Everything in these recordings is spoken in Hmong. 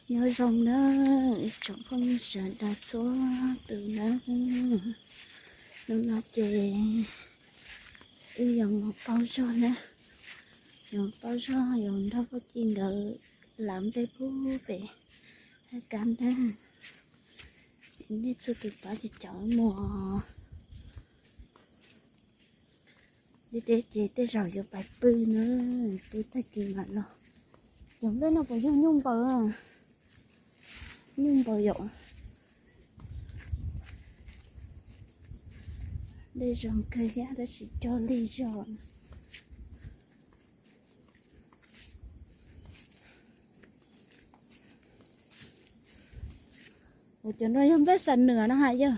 Nyob zoo na, tsoom phooj ywg sawv daws txhua tus na. Hnub no ces wb yuav mus pauj zog na, yuav pauj zog yuav nrog Paj Ci nkawd lav nplej pub pem hab kab na. Nej txhua tus pab cov cov muag. Deb deb ces tej zaum yuav pais pw na, pw tag kis mam los. Cov nplej no puas yog nyuj npaws? Nyuj npaws yom. Dej zoo kawg thiab tab sis cog lig zog. Ua cov no yog nplej Xam Nuam no hais yog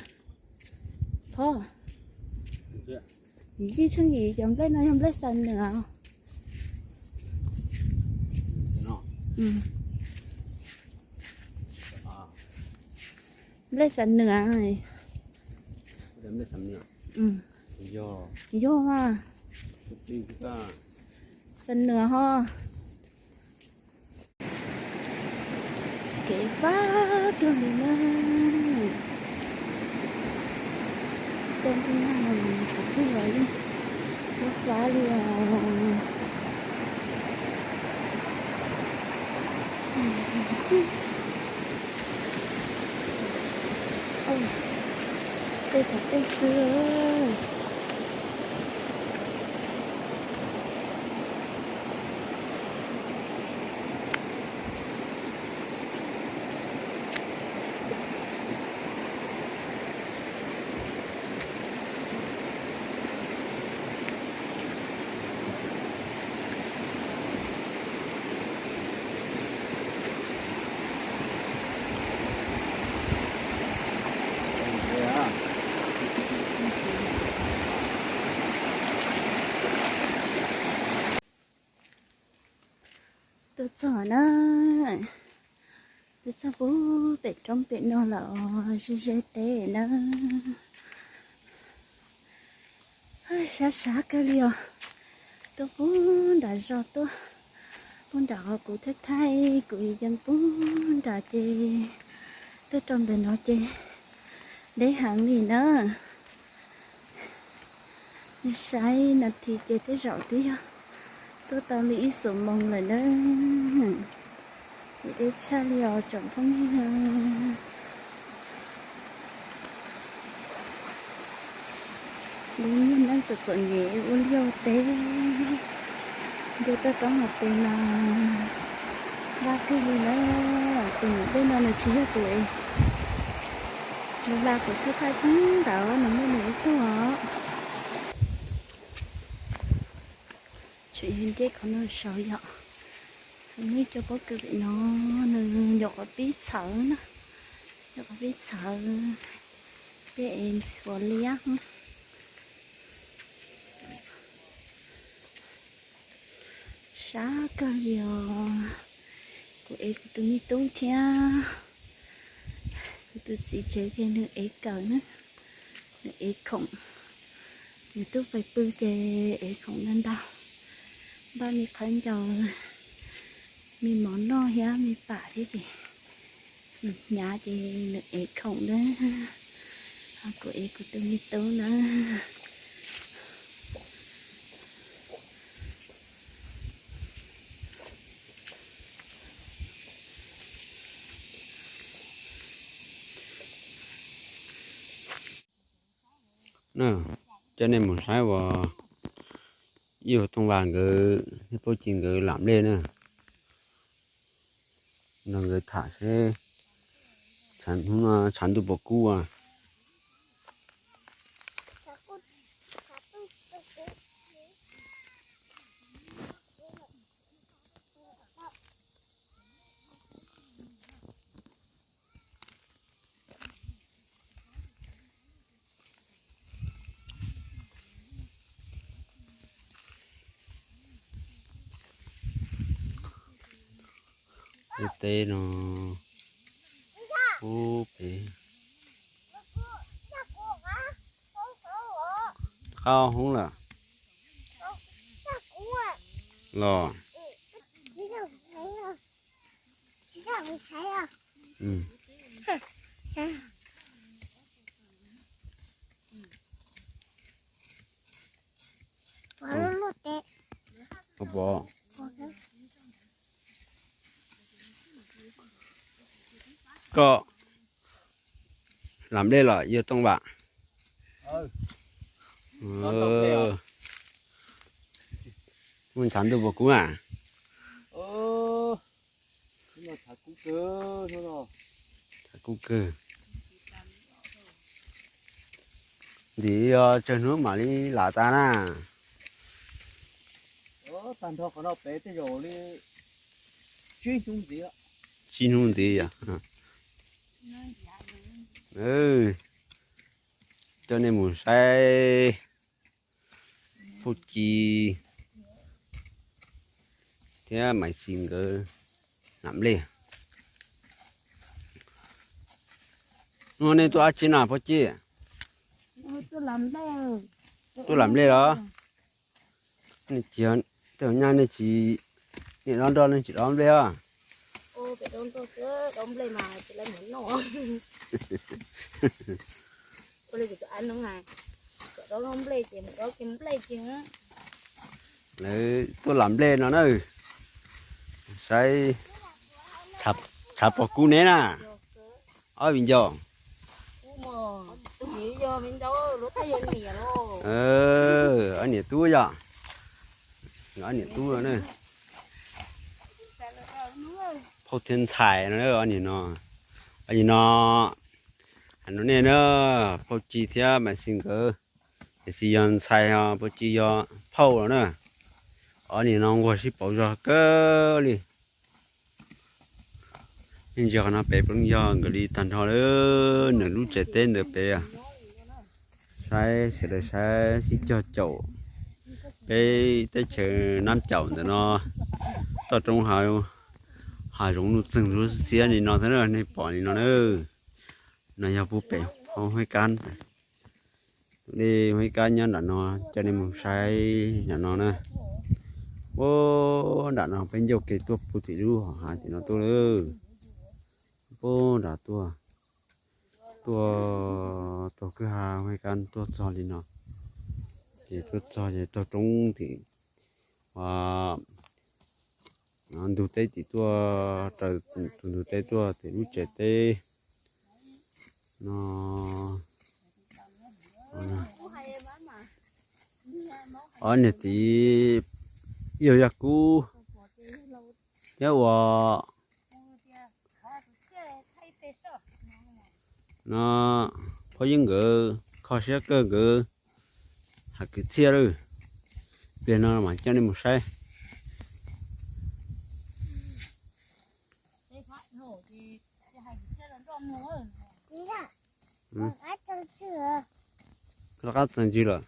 phob. Yij Tsheej Yim, cov nplej no yog nplej Xam Nuam. Nplej Xam Nuam. Yog, Xam Nuam ho. Kev fab kawg li na. Tej ntuj nag no mas kuv twb los yeej fab fab li os. Tej tom tej xwb. Tuaj txog na, tuaj txog pub pem roob pem no lawm, ze ze teb na. Sab sab kawg li os. Tuaj pub nram zos tuaj, pub nram qhov kuv thaij thaij kuv yees pub nram ces tuaj rau ntawm no ces deb heev li na. Saib nas this ces tej zaum twb yog tuaj tau li ib xuab moos lawm na. Deb tshaj li os tsoom phooj ywg. Lub niag neej txom txom nyem ua liaj teb, nce toj roob hauv pes mas vaj kawg li na. Tus niam dej no nws tsis yog tus es nws hla kuv thaij thaij pub ntawd, nws muaj nws ib tug os. Tseem yog nce qhov no saud yom. Muaj ib co pob kws pem no, nws nyuam qhuav pib txhawv na, nyuam qhuav pib txhawv, peb es ntxhuav liab. Sab kawg li os. Kuv ev kuv tus me tub thiab kuv tus txiv tsev ces nws ev kawm na, nws ev khoom. Nws twb pais pw ces ev khoom ntau ntau, npaj me qhawv ncaws, me mov noj thiab me pam thiab ces nws hnyav ces nws ev khoom na. Ho kuv ev kuv tus me tub na. Coj nej mus saib uas Ib Huas Tooj Vas nkawd thiab Paub Ci nkawd lam nplej na. Nrog nkawd tham seb tshav hnub no tshav ntuj puas kub. Lub teb no, ub, pem qab hoob lawm los. Koj lam nplej los yog tooj vam? Mus ntshav ntuj puas kub a? Kub kawg. Ntim yog tsawg hnub mam li lam tas na? Tsib hnub ntxiv yog. Coj nej mus saib Phauj Ci thiab Maiv Xis nkawd lam nplej. Hnub no nej tuaj dab tsi na Phauj Ci? Tuaj lam nplej los? Nej tsis, tej nyab nej tsis, nej dob nroj nej tsis dob nplej os? Lawv tuaj lam nplej no na, saib tshav pom kub neb na. Ob viv ncaus. Ob niam tub yog, ob niam tub no na. Phauj thiab ntxhais no, ob niam no, ob niam no. Hais rau nej na, Phauj Ci thiab Maiv Xis nkawd, Maiv Xis yog ntxhais, Phauj Ci yog phauj los na. Ob niam no nquag sib pauv zog kawg li. Yeej ntsia qhov no pem peb yog nkawd li tag nrho lawm, nws lub tsev teb ntawd pem. Saib sawv daws saib sib cog caum peb teb chaws Nab Caum ntawm no, toj roob hav zoov nuj txeeg ntxhua xiab li no thiab na, nej pom li no na. No yog pub pem hauv Huab Kab. Tus dej Huab Kab nyob nram no, coj nej mus saib nram no na. Ua nram no peb ncauj kev tuaj puag tim lub hauv hav tim no tuaj lawm. Puag nram tuaj, tuaj taug kwj ha Huab Kab tuaj txog li no, ces tuaj txog ces taug roob tim ntug teb tim tuaj, raws tus ntug teb tuaj tim lub tsev teb no. Ob niag txiv yawg Yaj Kub thiab ua no, Phauj Yeeb nkawd kho siab kawg, nkawd hais kwv txhiaj lawm. Pliag no mam coj nej mus saib. Rov qab txog ntsis lawm.